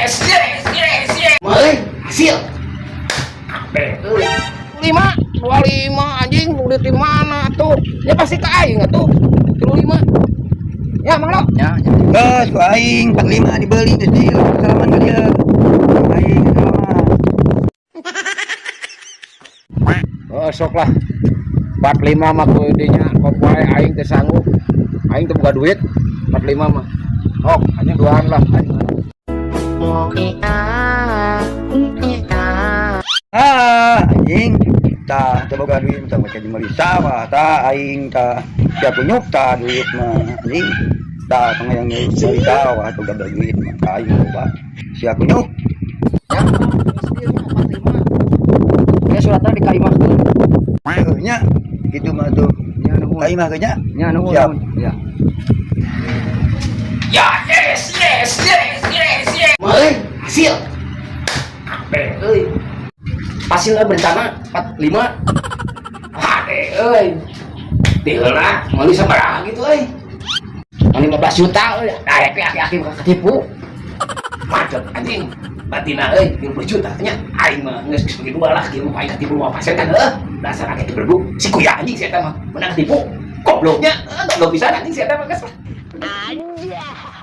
Yes, yes. Euy, hasil. Ape euy. Lima, 25 anjing, duit di mana tuh? Ya pasti ke aing atuh. 35. Ya, Mang Lo. Ya, ya. Geus ku aing 45 dibeli geus deal salaman ka dia. Aing salaman. Oh, sok lah. 45 mah ku dinya kok wae aing teu sanggup. Aing teu boga duit 45 mah. Oh, hanya duaan lah aing. Ah, anjing. Tah, teu boga duit tah make meuli sawah tah aing tah. Sia kunyuk tah duit mah anjing. Tah tong yang meuli sawah teu boga duit mah aing loba. Sia kunyuk. Ya, geus deal nya 45. Ya suratna dikaimahkeun. Heuh nya kitu mah tuh. Ya nuhun. Ka imah ge nya. Ya nuhun. Siap. Ya. Ya, yes. Euy, hasil. Ape euy. Hasilnya berencana 45. Ade euy. Deal lah, meuli sabaraha gitu euy. 15 juta euy. Daek aki-aki ketipu. Macet anjing. Batina euy 30 juta nya. Aing mah geus geus bagi dua lah kieu mah aing ketipu mah pasien kan heuh. Dasar aki berbu. Si kuya anjing si eta mah menang ketipu. Gobloknya, goblok pisan anjing si eta mah geus lah. Anjay.